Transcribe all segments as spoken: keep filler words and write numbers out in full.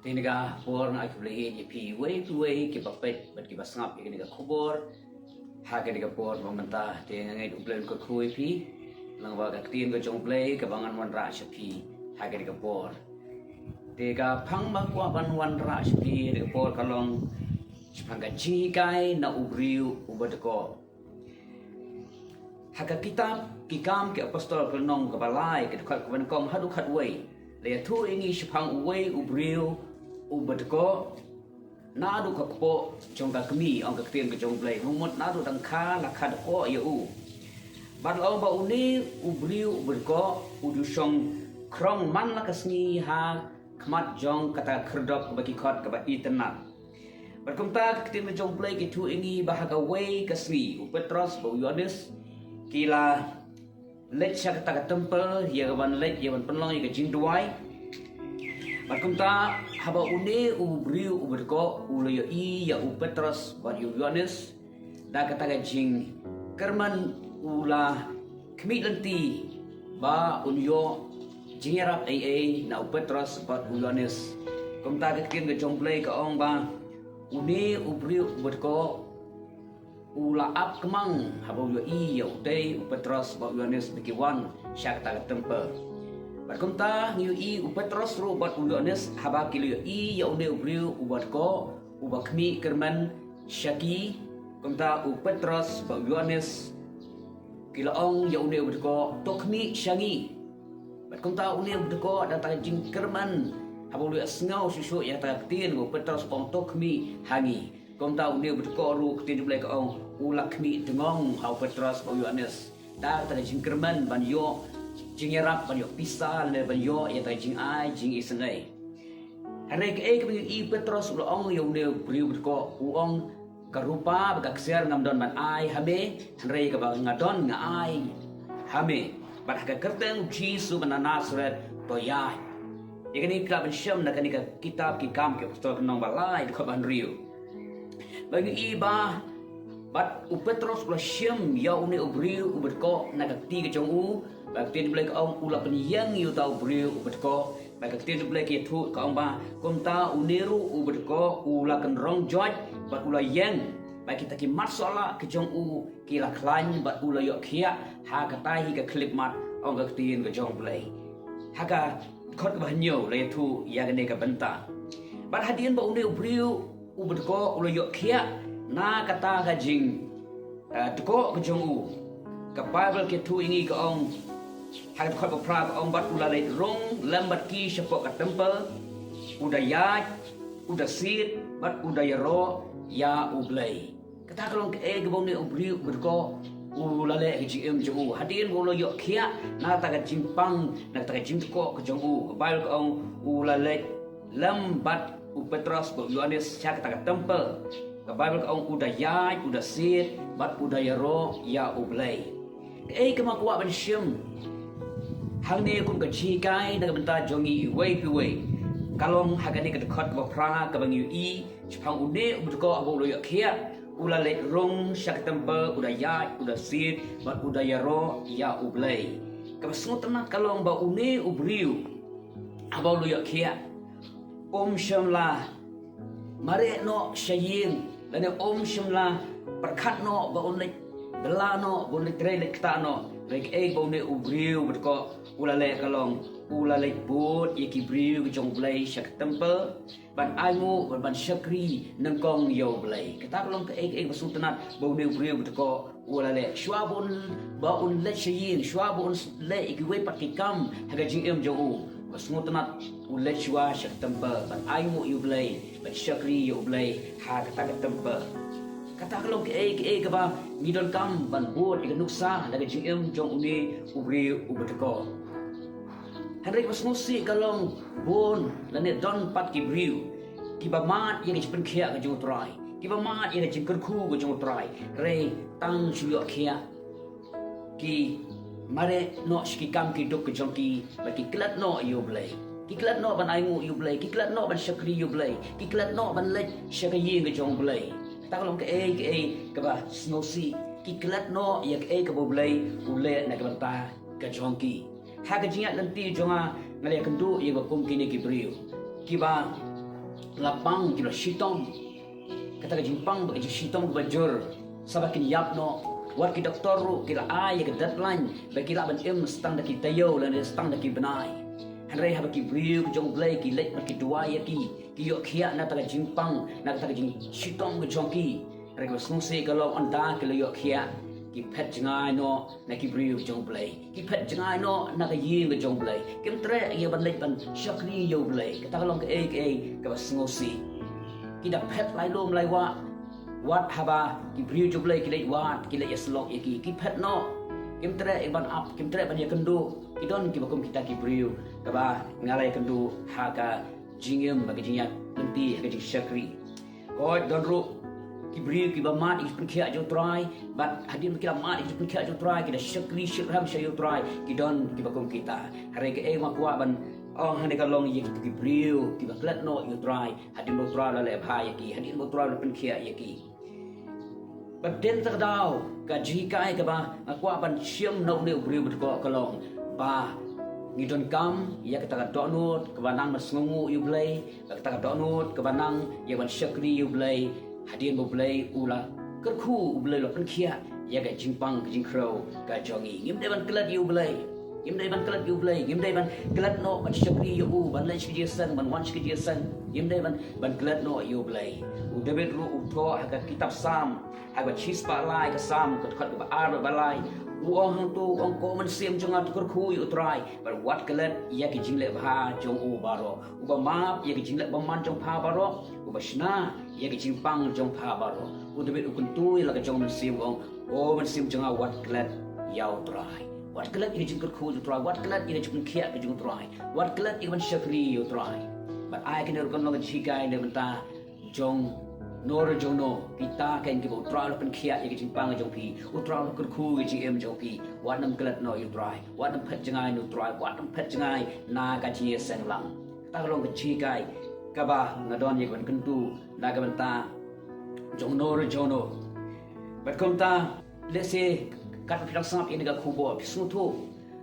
Te ha kane ka por nga ai khublei ïa phi uwei pa uwei kiba peit bad kiba sngap ïa kane ka khubor. Ha kane ka por ba mynta te nga ngeit U Blei un kyrkhu ïa phi. Lyngba ka ktien ka jong U Blei kaba ngan wanrah sha phi ha kane ka por. Te ka phang ba kwah ban wanrah sha phi ha kane ka por ka long shaphang ka jinghikai na u briew uba dkoh. Ha ka kitab Ki Kam ki Apostol ka lynnong kaba lai, ka dkhot kaba nyngkong haduh khatwei, la ïathuh ïa ngi shaphang uwei u briew uba dkoh naduh ka kpoh jong ka kmie, ong ka ktien ka jong U Blei, mut naduh dang kha la kha dkoh ïa u. Bad la ong ba une u briew uba dkoh u ju shong khrong man la ka sngi ha khmat jong kata ka khyrdop kaba ki khot kaba itynnad. Bad kumta ka ktien ka jong U Blei ka ïathuh ïa ngi ba ha kawei ka sngi u Petros bad u Ïoannis ki la leit sha kata ka templ ïa ka ban leit ïa ban pynlong ïa ka jingduwai. Bad kumta haba une u briew uba dkoh u la ïohi ïa u Petros bad ïa u Ïoannis, da kata ka jingkyrmen u la khmih lynti ba un ïoh jingïarap ei ei na u Petros bad u Ïoannis. Kumta ka ktien ka jong U Blei ka ong ba une u briew uba dkoh u la ap kmang haba u ïohi ïa utei u Petros bad u Ïoannis ba ki wan sha kata ka templ. Bad kumta ngi ïohi u Petros ruh bad u Ïoannis haba ki la ïohi ïa une u briew uba dkoh uba khmih kyrmen sha ki, kumta u Petros bad u Ïoannis ki la ong ïa une uba dkoh, to khmih sha ngi. Bad kumta une uba dkoh da kata ka jingkyrmen haba u la sngew shuh shuh ïa kata ka ktien u Petros u ong to khmih ha ngi. Kumta une uba dkoh ruh ka ktien U Blei ka ong u la khmih tngong ha u Petros bad u Ïoannis da kata ka jingkyrmen ban ïoh jingïarap, ban ïoh pisa lane ban ïoh ïa kata ka jingai jingisynei. Hynrei kaei kaba ngi ïohi u Petros u la ong ïa une u briew uba dkoh, u ong ka rupa bad ka ksiar ngam don ban ai ha me, hynrei kaba nga don nga ai ha me. Bad ha ka kyrteng u Jisu ba na Nasareth to ïaid. Ïa kane ka ban shem na kane ka kitab Ki Kam ki Apostol ka lynnong ba lai dkhot ba hynriew. Ba ngi ïohi ba bad u Petros u la shim ïa une u briew uba dkoh na ka kti ka jong u, bad ka ktien U Blei ka ong u la pynïeng ïa uta u briew uba dkoh. Bad ka ktien U Blei ka ïathuh ka ong ba kumta une ruh uba dkoh u la kynrong joit bad u la ïeng. Bad kita ki mat sohlah ki jong u ki la khlaiñ bad u la ïoh khiah ha kata hi ka khyllipmat, ong ka ktien ka jong U Blei. Ha ka dkhot kaba hynñiew la ïathuh ïa kane ka bynta. Bad hadien ba une u briew uba dkoh u la ïoh khiah na kata ka jing, eh, dkoh ka jong u, ka Baibl ka ïathuh ïa ngi ka ong ha ka dkhot ba phra ka ong bad u la leit rung lem bad ki shapoh ka templ, u da ïaid, u da siat bad u da ïaroh ïa U Blei. Kata ka long kaei kaba une u briew uba dkoh u la leh ha ka jingim jong u. Hadien ba u la ïoh khiah na kata ka jingpang, na kata ka jingdkoh ka jong u, ka Baibl ka ong u la leit lem bad u Petros bad u Ïoannis sha kata ka templ. Ka Baibl ka ong u da ïaid, u da siat bad u da ïaroh ïa U Blei. Kaei kaba nga kwah ban shim hangne kum ka jinghikai na ka bynta jong ngi iwei pa iwei ka long ha kane ka dkhot kaba phra kaba ngi ïohi shaphang une uba dkoh haba u la ïoh khiah, u la leit rung sha ka templ, u da ïaid, u da siat bad u da ïaroh ïa U Blei. Kaba sngewtynnat ka long ba une u briew haba u la ïoh khiah um shym la mareh noh sha ïing lane um shym la pyrkhat noh ba un leit bylla noh, ba un leit trei leit ktah noh. Hynrei kaei ba une u briew uba dkoh u la leh ka long u la leit bud ïa ki briew ki jong U Blei sha ka templ ban ainguh bad ban shakri nyngkong ïa U Blei. Kata ka long kaei kaei ba sngewtynnat ba une u briew uba dkoh u la leh. Shuwa ba un, ba un leit sha ïing, shuwa ba un leh ïa kiwei pat ki kam ha ka jingim jong u, ba sngewtynnat u leit shuwa sha ka templ ban ainguh ïa U Blei, ban shakri ïa U Blei ha kata ka templ. Kata ka long kaei kaei kaba ngi donkam ban bud ïa ka nuksa na ka jingim jong une u briew uba dkoh. Hynrei kaba sngewsih ka long bun lane don pat ki briew kiba mad ïa ka jingpynkhiah ka jong U Trai, kiba mad ïa ka jingkyrkhu ka jong U Trai, hynrei tang shu ïoh khiah ki mareh noh sha ki kam ki duk ka jong ki, bad ki klet noh ïa U Blei. Ki klet noh ban ainguh ïa U Blei, ki klet noh ban shakri ïa U Blei, ki klet noh ban leit sha ka ïing ka jong U Blei. Kata ka long kaei kaei kaba sngewsih, ki klet noh ïa kaei kaba U Blei u leh na ka bynta ka jong ki. Ha ka jingïaid lynti jong nga, nga la ïakynduh ïa kiba kum kine ki briew kiba la pang, ki la shitom. Kata ka jingpang bad ka jingshitom kaba jur, sa ba kin ïap noh. Wat ki doktor ruh ki la ai ïa ka deadline ba ki lah ban im tang da ki taïew lane tang da ki bnai. Hynrei haba ki briew ki jong U Blei ki leit bad ki duwai ïa ki, ki ïoh khiah na kata ka jingpang, na kata ka jingshitom ka jong ki, hynrei kaba sngewsih ka long, ynda ki la ïoh khiah, ki phet jngai noh na ki briew ki jong U Blei. Ki phet jngai noh na ka ïing ka jong U Blei. Kim treh ïa ban leit ban shakri ïa U Blei. Kata ka long kaei kaei kaba sngewsih. Ki da phet lai lum lai wah. Wat haba ki briew jong U Blei ki leit wad, ki leit ïasyllok ïa ki, ki phet noh. Kim treh ïa ban ap, kim treh ban ïakynduh. Ki don kiba kum kita ki briew kaba nga la ïakynduh ha ka jingim bad ka jingïaid lynti ha ka jingshakri. Hooid, don ruh ki briew kiba mad ïa ka jingpynkhiah jong U Trai, bad hadien ba ki la mad ïa ka jingpynkhiah jong U Trai, ki da shakri shitrhem sha ïa U Trai, ki don kiba kum kita. Hynrei kaei nga kwah ban ong hangne ka long ïa ki briew kiba klet noh ïa U Trai, hadien ba U Trai u la leh bha ïa ki, hadien ba U Trai u la pynkhiah ïa ki. Bad hadien kata ka daw, ka jinghikai kaba nga kwah ban shim na une u briew ba dkoh ka long ba ngi donkam ïa kata ka dohnud kaba nang ban sngewnguh ïa U Blei, bad kata ka dohnud kaba nang ïa ban shakri ïa U Blei, hadien ba U Blei u la kyrkhu, U Blei u la pynkhiah ïa ka jingpang ka jingkhrew ka jong ngi. Ngim dei ban klet ïa U Blei. Ngim dei ban klet ïa U Blei, ngim dei ban klet noh ban shakri ïa u, ban leit sha ka jingïaseng, ban wan sha ka jingïaseng. Ngim dei ban, ban klet noh ïa U Blei. U David ruh u thoh ha ka kitab Salm, ha kaba shispah lai ka Salm, ka dkhot kaba ar bad ba lai. U ong hangto, u ong, Ko Mynsiem jong nga, to kyrkhu ïa U Trai, bad wat klet ïa ki jingleh bha jong u baroh. Uba map ïa ki jingleh bymman jong pha baroh, uba shna ïa ki jingpang jong pha baroh. U David u kyntu ïa la ka jong U Mynsiem, u ong, Ko Mynsiem jong nga, wat klet ïa U Trai. Wat klet ïa ka jingkyrkhu jong U Trai, wat klet ïa ka jingpynkhiah ka jong U Trai, wat klet ïa ka ban shakri ïa U Trai. Bad ai kane ruh kan long ka jinghikai na ka bynta jongno re jongno, kita kein kiba U Trai u la pynkhiah ïa ka jingpang jong phi, U Trai u la kyrkhu ïa ka jingim jong phi. Wat nym klet noh ïa U Trai, wat nym phet jngai na U Trai, wat nym phet jngai na ka jingïaseng lang. Kata ka long ka jinghikai kaba nga don ïa ka ban kyntu na ka bynta jongno re jongno. Bad kumta, lehse katba phi dang sngap ïa kane ka khubor, phi sngewthuh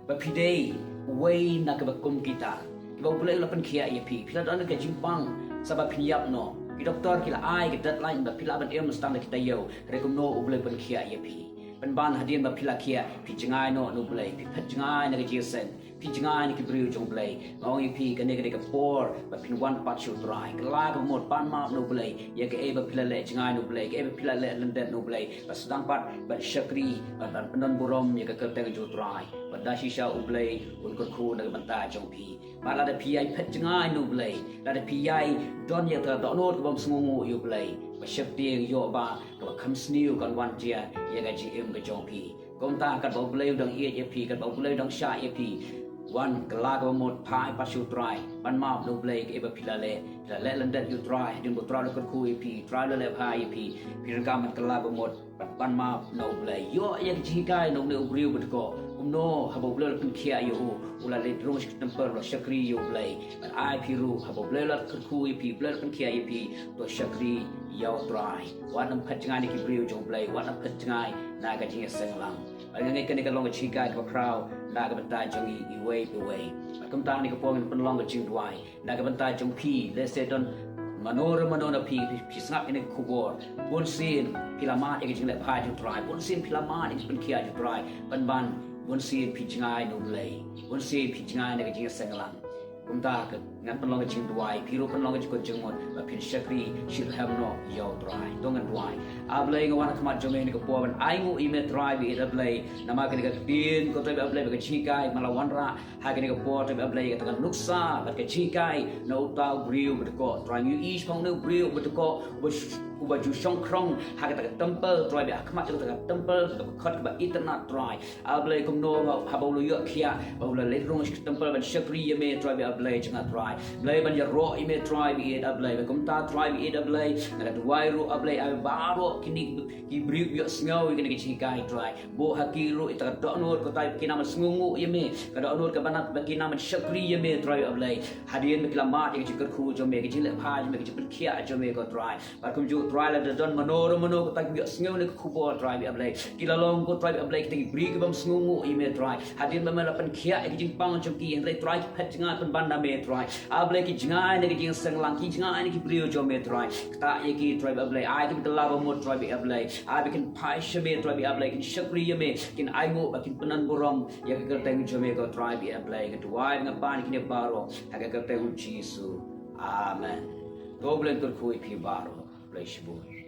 ba phi dei uwei na kiba kum kita kiba U Blei u la pynkhiah ïa phi. Phi la don ka jingpang sa ba phin ïap noh. Ki doktor ki la ai ka deadline ba phi lah ban im tang da ki taïew. Hynrei kumno U Blei u pynkhiah ïa phi? Pynban hadien ba phi la khiah, phi jngai noh na U Blei, phi phet jngai na ka jingïaseng, phi jngai na ki briew jong U Blei. Nga ong ïa phi, kane ka dei ka por ba phin wan pat sha U Trai. Kylla kaba mut, pan map na U Blei ïa kaei ba phi la leh jngai na U Blei, kaei ba phi la leh lyndet na U Blei. Bad sdang pat ban shakri, bad ban pyndonburom ïa ka kyrteng jong U Trai. Bad da shisha U Blei un kyrkhu na ka bynta jong phi. Bad lada phi ïai phet jngai na U Blei, lada phi ïai don ïa ka dohnud kaba sngewnguh ïa U Blei, ba sheptieng ïoh ba kaba kham sniew kan wan jia ïa ka jingim ka jong phi. Kumta katba U Blei u dang ïeit ïa phi, katba U Blei u dang shah ïa phi, wan kylla kaba mut, phai pat sha U Trai, pan map na U Blei kaei ba phi la leh. Phi la leh lyndet ïa U Trai, hadien ba U Trai u la kyrkhu ïa phi, U Trai u la leh bha ïa phi, phi donkam ban kylla kaba mut bad pan map na U Blei. Ïoh ïa ka jinghikai na une u briew ba dkoh, kumno haba U Blei u la pynkhiah ïa u, u la leit rung sha ka templ, u la shakri ïa U Blei. Bad ai phi ruh, haba U Blei u la kyrkhu ïa phi, U Blei u la pynkhiah ïa phi, to shakri ïa U Trai. Wat nym phet jngai na ki briew jong U Blei, wat nym phet jngai na ka jingïaseng lang. Bad nga ngeit kane ka long ka jinghikai kaba khraw na ka bynta jong ngi iwei pa iwei. Bad kumta ha kane ka por ngin pynlong ka jingduwai na ka bynta jong phi, lehse don mano re mano na phi, phi, phi sngap ïa kane ka khubor. Bunsien phi la mad ïa ka jingleh bha jong U Trai, bunsien phi la mad ïa ka jingpynkhiah jong U Trai, pynban bunsien phi jngai na U Blei, bunsien phi jngai na ka jingïaseng lang. Kumta ka, ngan pynlong ka jingduwai, phi ruh pynlong ka jingkut jingmut, ba phin shakri shitrhem noh ïa U Trai. To ngan duwai. A Blei, nga wan ha khmat jong me ha kane ka por ban ainguh ïa me Trai baieit A Blei, namar kane ka ktien ko Trai baieit A Blei, ba ka jinghikai ba la wanrah ha kane ka por Trai baieit A Blei, kata ka nuksa bad ka jinghikai na uta u briew ba dkoh. Trai, ngi ïohi shaphang une u briew ba dkoh, uba sh-, uba ju shongkhrong ha kata ka templ, Trai baieit, ha khmat jong kata ka templ, kata ka dkhot kaba itynnad Trai. A Blei, kumno haba u la ïoh khiah, ba u la leit rung sha ka templ ban shakri ïa me Trai baieit A Blei jong nga Trai. Blei, ban ïaroh ïa me Trai baieit A Blei. Bad kumta Trai baieit A Blei, nga la duwai ruh A Blei, ai baroh kine ki briew ba ïohsngew ïa kane ka jinghikai Trai, buh ha ki ruh ïa kata ka dohnud ko Trai ba kin nang sngewnguh ïa me, ka dohnud kaba nang ba kin nang shakri ïa me Trai baieit A Blei. Hadien ba ki la mad ïa ka jingkyrkhu jong me, ka jingleh bha jong me, ka jingpynkhiah jong me ko Trai. Bad kumjuh Trai, lada don mano re mano kata ki ïohsngew ïa kane ka khubor, Trai Blei, ki la long, ko Trai Blei, kita ki briew ki bym sngewnguh ïa me, Trai. Hadien ba me la pynkhiah ïa ki jingpang jong ki, hynrei Trai, ki phet jngai pynban na me, Trai. A Blei, ki jngai na ki jingseng lang, ki jngai na ki briew jong me, Trai. Ktah ïa ki, Trai Blei, ai ki ba kylla ba mut, Trai Blei. Ai ba kin phai sha me, Trai Blei, kin shakri ïa me, kin ainguh bad kin pyndonburom ïa ka kyrteng jong me, ko Trai Blei. Nga duwai, nga pan ïa kine baroh ha ka kyrteng u Jisu. Amen. To Blei un kyrkhu ïa phi baroh. Blei shibun.